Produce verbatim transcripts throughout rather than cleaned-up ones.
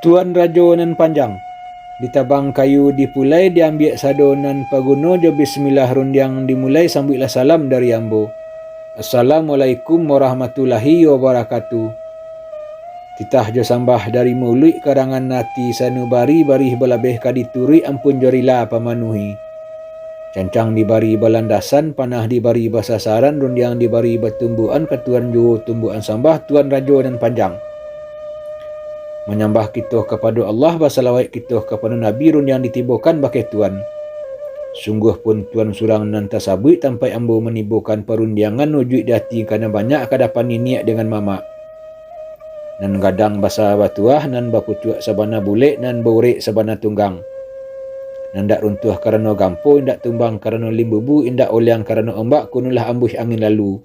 Tuan Rajo nan Panjang. Ditabang kayu dipulai, diambiak sado nan paguno, jo bismillah rundiang dimulai, sambuiklah salam dari ambo. Assalamualaikum warahmatullahi wabarakatuh. Titah jo sambah dari muluik, karangan ati sanubari, barih balabeh ka dituruik, ampun jo rila pamanuhi. Cancang dibari balandasan, panah dibari basasaran, rundiang dibari batumbuakan, ka Tuan juo tumbuakan sambah, Tuan Rajo nan Panjang. Manyambah kito kapado Allah, basalawaik kito kapado Nabi, rundiang ditibokan bakeh Tuan. Sungguah pun Tuan surang nan tasabuik, tampaik ambo manibokan parundiangan, ujuik di ati kana banyak, ka dapan niniak dengan mamak. Nan gadang basa batuah, nan bapucuak sabana bulek, nan baurek sabana tunggang. Nan indak runtuah karano gampo, indak tumbang karano limbubu, indak oleang karano ombak, kunulah ambuih angin lalu.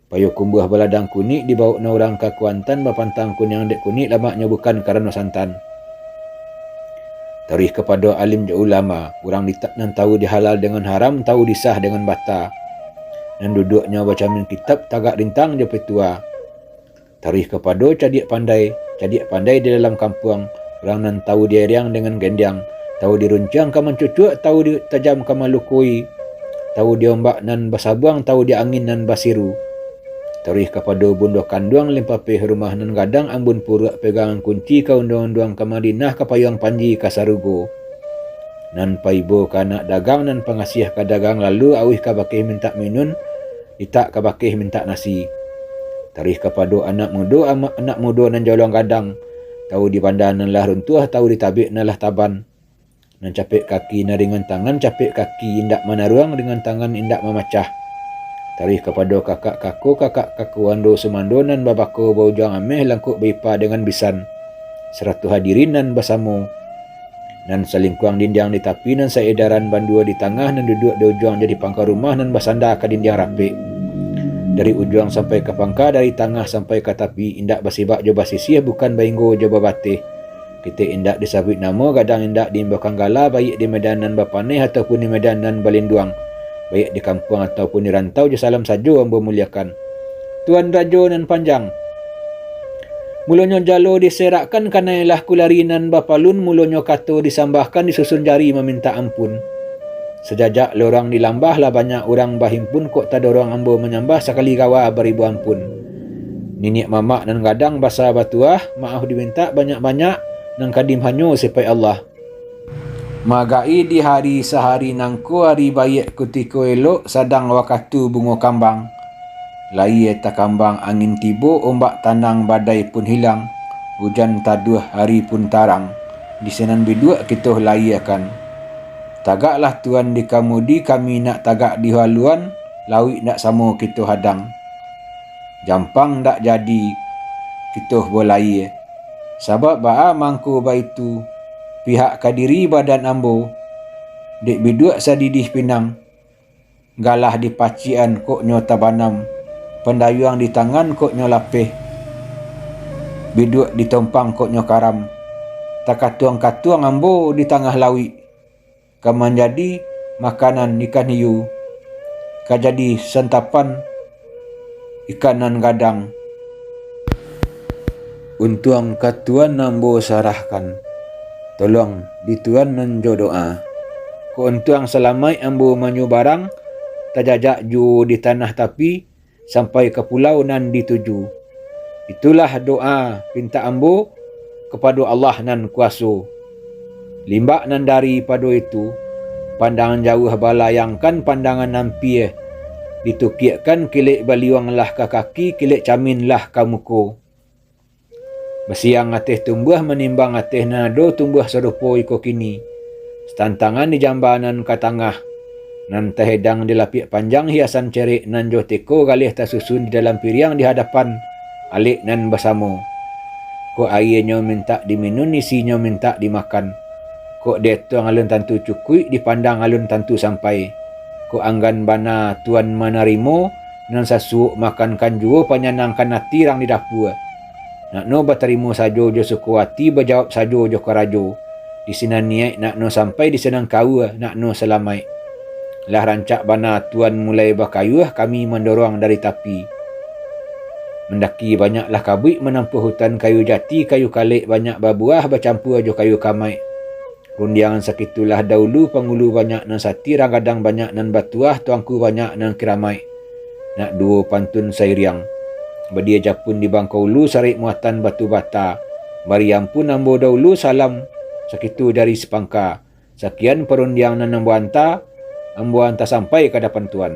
Payokumbuah baladang kunik, dibawok nan urang ka Kuantan, bapantang kuniang dek kunik, lamaknyo bukan karano santan. Taruih kapado alim jo ulama, urang ditak nan tahu di halal dengan haram, tahu di sah dengan bata. Nan duduaknyo bacamin kitab, tagak rintang jo petua. Taruih kapado cadiak pandai, cadiak pandai di dalam kampuang, urang nan tahu di eriang dengan gendiang, tahu di runciang ka mancucuak, tahu di tajam ka malukoi, tahu di ombak nan basabuang, tahu di angin nan basiru. Taruih kapado bundo kanduang, limpapeh rumah nan gadang, ambun puruak pegangan kunci, ka unduang-unduang ka Madinah, ka payuang panji ka sarugo. Nan paibo ka anak dagang, nan pangasiah ka dagang lalu, auih ka bakeh mintak minun, ditak ka bakeh mintak nasi. Taruih kapado anak mudo, ama-, anak mudo nan jolong gadang, tahu di banda nan lah runtuah, tahu di tabik nan lah taban. Nan capek kaki nan ringan tangan, capek kaki indak manaruang, ringan tangan indak mamacah. Taruih kapado kakak kako, kakak kako ando sumando, nan babako baujuang ameh, langkok baipa dengan bisan. Saratuh hadirin nan basamo. Nan salingkuang dindiang di tapi, nan saedaran bandua di tangah, nan duduak di ujuang jadi pangka rumah, nan basanda ka dindiang rapek. Dari ujuang sampai ka pangka, dari tangah sampai ka tapi, indak basibak jo basisiah, bukan bainggo jo babateh. Ketek indak disabuik namo, gadang indak diimbaukan gala, baiak di medan nan bapaneh ataupun di medan nan balinduang, baiak di kampuang ataupun di rantau, jo salam sajo ambo muliakan. Tuan Rajo nan Panjang. Mulonyo jalo diserakkan, kanai lah kulari nan bapalun, mulonyo kato disambahkan, disusun jari mamintak ampun. Sajajak lorong di lambah, lah banyak urang bahimpun, kok tadorong ambo manyambah, sakali gawa baribu ampun. Niniak mamak nan gadang basa batuah, maaf dimintak banyak-banyak, nan kadim hanyo sipaik Allah. Magai di hari sahari nangko, ari baiak kutiko elok, sadang wakatu bungo kambang. Layie takambang angin tibo, ombak tanang badai pun hilang, ujan taduah ari pun tarang, di sinan biduak kito layiekan. Tagaklah Tuan di kamudi, kami nak tagak di haluan, lauik nak samo kito hadang. Jampang ndak jadi kito balayie. Sabab baa mangko baitu, pihak ka diri badan ambo, dek biduak sadidih pinang, galah di pacikan kok nyo tabanam, pandayuang di tangan kok nyo lapeh, biduak di tompang kok nyo karam, takatuang-katuang ambo di tangah lauik. Ka manjadi makanan ikan hiu, ka jadi santapan ikan nan gadang. Untuang ka Tuan ambo sarahkan, tolong di Tuan nan jo doa. Kok untuang salamaik ambo manyubarang, tajajak juo di tanah tapi, sampai ka pulau nan dituju. Itulah doa pintak ambo kapado Allah nan kuaso. Limbak nan daripado itu, pandang jauah balayangkan pandangan ampia, ditukiakkan kilek baliuanglah ka kaki, kilek caminlah ka muko. Basiang ateh tumbuah, manimbang ateh nan ado, tumbuah sarupo iko kini. Satantangan di jamba nan ka tangah, nan tahedang di lapiak panjang, hiasan cerek nan jo teko, galeh tasusun di dalam piriang di hadapan alek nan basamo. Kok aienyo mintak diminun, isinyo mintak dimakan. Kok dietong alun tantu cukuik, dipandang alun tantu sampai. Kok anggan bana Tuan manarimo, nan sasuok makankan juo, panyanangkan ati rang di dapua. Nakno batarimo sajo jo suko ati, bajawab sajo jo karajo. Di sinan niaik nakno sampai, di sinan kaua nakno salamaik. Lah rancak bana Tuan mulai bakayuah, kami mandorong dari tapi. Mandaki banyaklah kabuik manampuah hutan, kayu jati, kayu kalek banyak babuah bacampua jo kayu kamaik. Rundiangan sakitulah daulu, pangulu banyak nan sati, ranggadang banyak nan batuah, tuangku banyak nan kiramaik. Nak duo pantun sairiang. Badia japun di Bangkaulu, sarik muatan batu bata. Bari ampun ambo daulu salam, sakitu jari sapangka. Sakian parundiangan nan ambo anta, ambo anta sampai ka adapan Tuan.